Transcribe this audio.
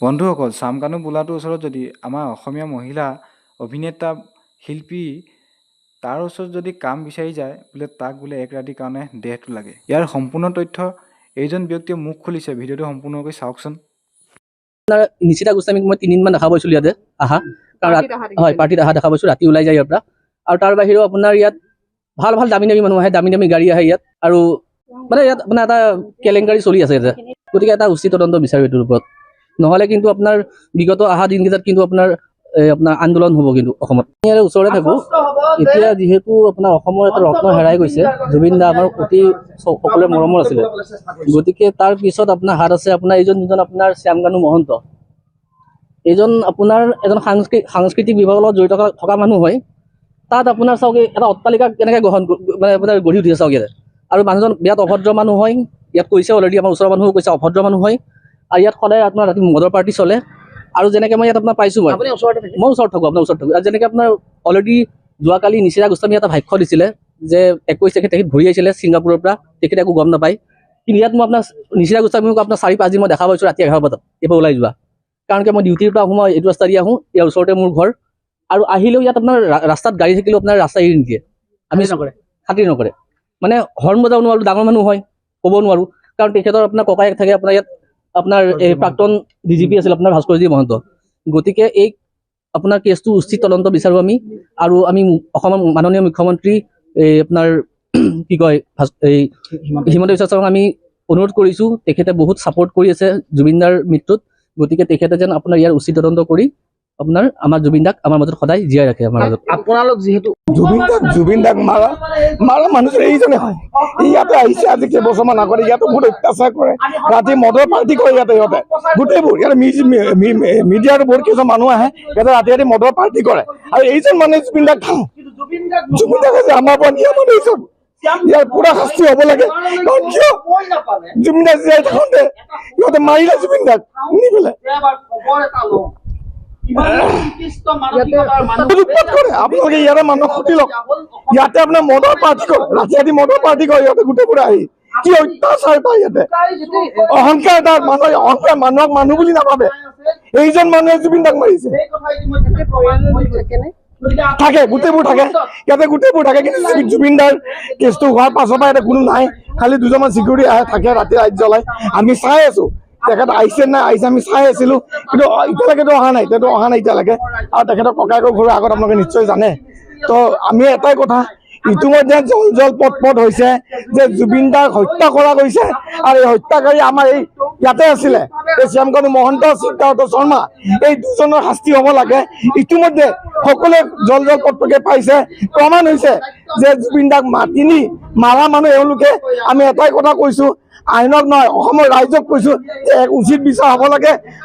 বন্ধুসকল, শ্যামকানু বোলাটোৰ ওচৰত যদি আমাৰ অসমীয়া মহিলা অভিনেতা, শিল্পী, তাৰ ওচৰত যদি কাম বিচাৰি যায় বোলে, তাক বোলে এক ৰাতিৰ কাৰণে দেহটো লাগে। ইয়াৰ সম্পূৰ্ণ তথ্য এইজন ব্যক্তিয়ে মুখ খুলিছে। ভিডিঅ'টো সম্পূৰ্ণকৈ চাওকচোন। নিশিতা গোস্বামীক মই 3 দিনমান দেখা পাইছিলোঁ ইয়াতে আহা, কাৰণ হয়, পাৰ্টিত অহা দেখা পাইছোঁ। ৰাতি ওলাই যায় ইয়াৰ পৰা। আৰু তাৰ বাহিৰেও আপোনাৰ ইয়াত ভাল ভাল দামী দামী মানুহ আহে, দামী দামী গাড়ী আহে ইয়াত। আৰু মানে ইয়াত আপোনাৰ এটা কেলেংকাৰী চলি আছে ইয়াতে। গতিকে এটা উচিত তদন্ত বিচাৰোঁ এইটোৰ ওপৰত। নহ'লে কিন্তু আপোনাৰ বিগত অহা দিনকেইটাত কিন্তু আপোনাৰ এই আপোনাৰ আন্দোলন হ'ব কিন্তু অসমত। ইয়াৰে ওচৰতে থাকোঁ। এতিয়া যিহেতু আপোনাৰ অসমৰ এটা ৰত্ন হেৰাই গৈছে, জুবিন দা আমাৰ অতি সকলোৰে মৰমৰ আছিলে। গতিকে তাৰ পিছত আপোনাৰ হাত আছে আপোনাৰ এইজন যিজন আপোনাৰ শ্যামকানু মহন্ত, এইজন আপোনাৰ এজন সাংস্কৃতিক বিভাগৰ লগত জড়িত থকা মানুহ হয়। তাত আপোনাৰ চাওক, এই এটা অট্টালিকা কেনেকৈ গ্ৰহণ মানে আপোনাৰ গঢ়ি উঠিছে চাওক ইয়াতে। আৰু মানুহজন বিৰাট অভদ্ৰ মানুহ হয়। ইয়াত কৈছে অলৰেডি, আমাৰ ওচৰৰ মানুহো কৈছে, অভদ্ৰ মানুহ হয়। আৰু ইয়াত সদায় আপোনাৰ ৰাতি মদৰ পাৰ্টি চলে। আৰু যেনেকৈ মই ইয়াত আপোনাৰ পাইছোঁ, মই মই ওচৰত থাকোঁ, আপোনাৰ ওচৰত থাকোঁ। আৰু যেনেকৈ আপোনাৰ অলৰেডি যোৱাকালি নিশিতা গোস্বামীয়ে এটা ভাষ্য দিছিলে যে 21 তাৰিখে তেখেত ঘূৰি আহিছিলে ছিংগাপুৰৰ পৰা, তেখেতে একো গম নাপায়। কিন্তু ইয়াত মই আপোনাৰ নিশিতা গোস্বামীক আপোনাৰ 4-5 দিন মই দেখা পাইছোঁ ৰাতি 11 বজাত এইবাৰ ওলাই যোৱা। কাৰণ কি, মই ডিউটিৰ পৰা আহোঁ, মই এইটো ৰাস্তা দি আহোঁ, ইয়াৰ ওচৰতে মোৰ ঘৰ। আৰু আহিলেও ইয়াত আপোনাৰ ৰাস্তাত গাড়ী থাকিলেও আপোনাৰ ৰাস্তা এৰি নিদিয়ে, আমি নকৰে, খাতিৰ নকৰে। মানে হৰ্ণ বজাব নোৱাৰোঁ, ডাঙৰ মানুহ হয়, ক'ব নোৱাৰোঁ। কাৰণ তেখেতৰ আপোনাৰ ককায়েক থাকে আপোনাৰ ইয়াত আপোনাৰ এই প্ৰাক্তন ডিজিপি আছিল আপোনাৰ ভাস্কৰজ্যোতি মহন্ত। গতিকে এই আপোনাৰ কেছটো উচিত তদন্ত বিচাৰোঁ আমি। আৰু আমি অসমৰ মাননীয় মুখ্যমন্ত্ৰী এই আপোনাৰ কি কয় এই হিমন্ত বিশ্ব শৰ্মাক আমি অনুৰোধ কৰিছোঁ। তেখেতে বহুত ছাপৰ্ট কৰি আছে জুবিনদাৰ মৃত্যুত। গতিকে তেখেতে যেন আপোনাৰ ইয়াৰ উচিত তদন্ত কৰি আপোনাৰ আমাৰ জুবিন দাক আমাৰ মাজত সদায় জীয়াই ৰাখে আমাৰ মাজত। আপোনালোক যিহেতু জুবিন দাক মাৰা মাৰা মানুহজন এইজনে হয়। ই ইয়াতে আহিছে আজি কেইবছৰমান আগতে। ইয়াতো বহুত অত্যাচাৰ কৰে, ৰাতি মদৰ পাৰ্টি কৰে ইয়াতে। ইহঁতে গোটেইবোৰ ইয়াতে মিডিয়াৰ বহুত কিছুমান মানুহ আহে ইয়াতে, ৰাতি ৰাতি মদৰ পাৰ্টি কৰে। আৰু এইজন মানুহে জুবিন দাক খাওঁ, জুবিন দাক হৈছে আমাৰ পৰা নিয়া মানুহ এইজন। ইয়াৰ পুৰা শাস্তি হ'ব লাগে। কাৰণ কিয়, জুবিন দাক জীয়াই থাকোঁতে ইহঁতে মাৰিলে জুবিন দাক নি পেলাই। বহুত উৎপাত কৰে। আপোনালোকে ইয়াৰে মানুহক সুধি লওক। ইয়াতে আপোনাৰ মদৰ পাৰ্টি কৰে, ৰাতি ৰাতি মদৰ পাৰ্টি কৰে ইয়াতে গোটেইবোৰে আহি। কি অত্যাচাৰ পায় ইয়াতে, অহংকাৰ তাৰ মানুহে, অহংকাৰ, মানুহক মানুহ বুলি নাভাবে। এইজন মানুহে জুবিন দাক মাৰিছে। থাকে, গোটেইবোৰ থাকে ইয়াতে, গোটেইবোৰ থাকে। কিন্তু জুবিন দাৰ কেছটো হোৱাৰ পাছৰ পৰা ইয়াতে কোনো নাই, খালি দুজনমান চিকিউৰিটি আহে, থাকে, ৰাতি লাইট জ্বলাই। আমি চাই আছো তেখেত আহিছে নাই আহিছে, আমি চাই আছিলো। কিন্তু এতিয়ালৈকেতো অহা নাই, এতিয়াতো অহা নাই এতিয়ালৈকে। আৰু তেখেতৰ ককায়েকৰ ঘৰৰ আগত আপোনালোকে নিশ্চয় জানে। তো আমি এটাই কথা, ইতিমধ্যে জল জল পট পট হৈছে যে জুবিন দাক হত্যা কৰা গৈছে। আৰু এই হত্যাকাৰী আমাৰ এই ইয়াতে আছিলে এই শ্যামকানু মহন্ত, সিদ্ধাৰ্থ শৰ্মা, এই দুজনৰ শাস্তি হ'ব লাগে। ইতিমধ্যে সকলোৱে জল জল পট পটকে পাইছে, প্ৰমাণ হৈছে যে জুবিন দাক মাতি নি মাৰা মানুহ এওঁলোকে। আমি এটাই কথা কৈছো, আইনক নহয়, অসমৰ ৰাইজক কৈছো যে এক উচিত বিচাৰ হ'ব লাগে।